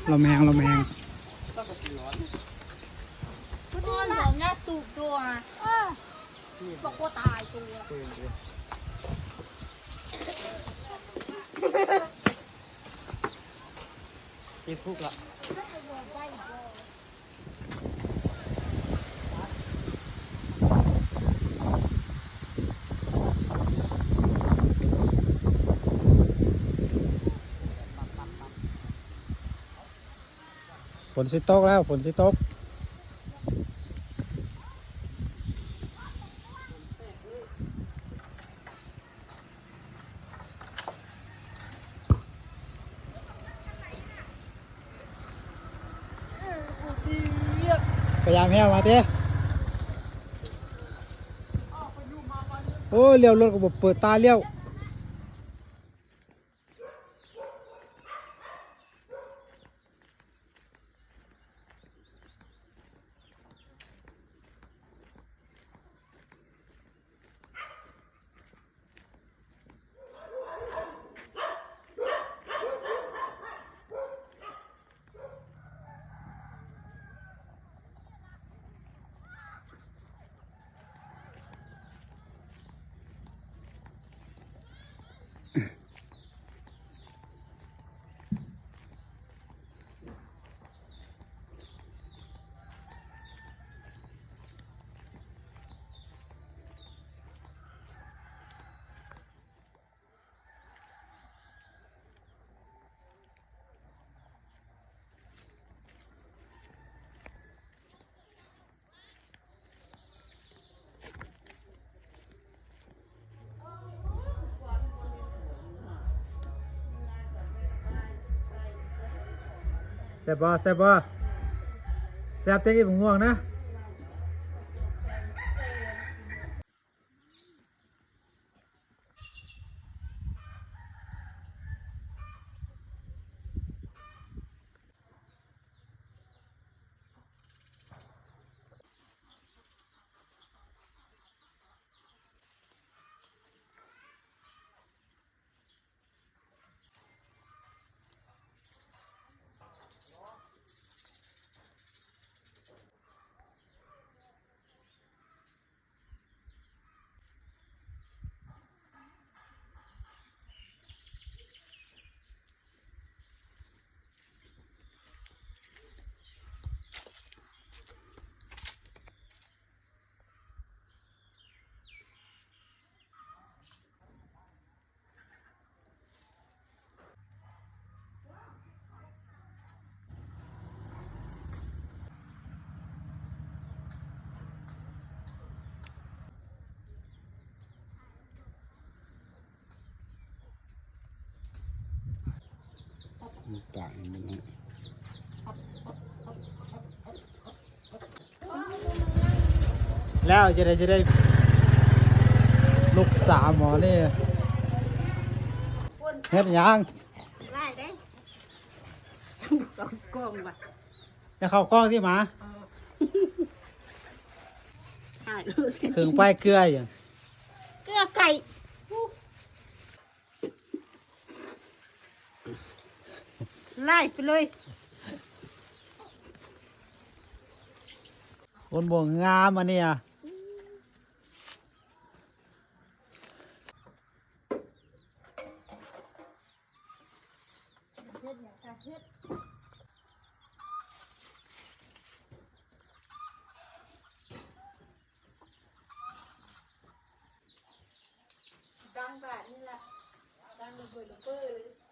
ລະແມງ ລະແມງ ມັນບໍ່ຍາກສູບຕົວ ເອີ ບໍ່ກົວຕາຍຕົວ ຕິດຄຸກລະ. ຝົນຊິຕົກແລ້ວ ຝົນຊິຕົກ. ພະຍາຍາມແຮວມາຕິ. ໂອ້ຍ ລ້ຽວລົດກໍບໍ່ເປີດຕາລ້ຽວ. ແຊບບໍ່? ແຊບບໍ່? ແຊບ ເຕັກອີກ ບັກມ່ວງນະ. ແລ້ວຈະໄດ້ ຈະໄດ້ລູກສາວໝໍນີ້ ເຮັດຫຍັງ? ຫຼາຍເດ້ ເຂົ້າກ້ອງວ່າ ຈະເຂົ້າກ້ອງຕິໝາ? ເອີ ຖ່າຍຮູບ ເຄື່ອງໄປເກືອຫຍັງ? ເກືອໄກ່ ໄລ່ໄປເລີຍ ຄົນບໍ່ງາມອັນນີ້ອະ. ເຮັດຫຍັງກະເຮັດ ຕັ້ງບາດນີ້ລະ ຕັ້ງລະເບີລະເບີເລີຍ.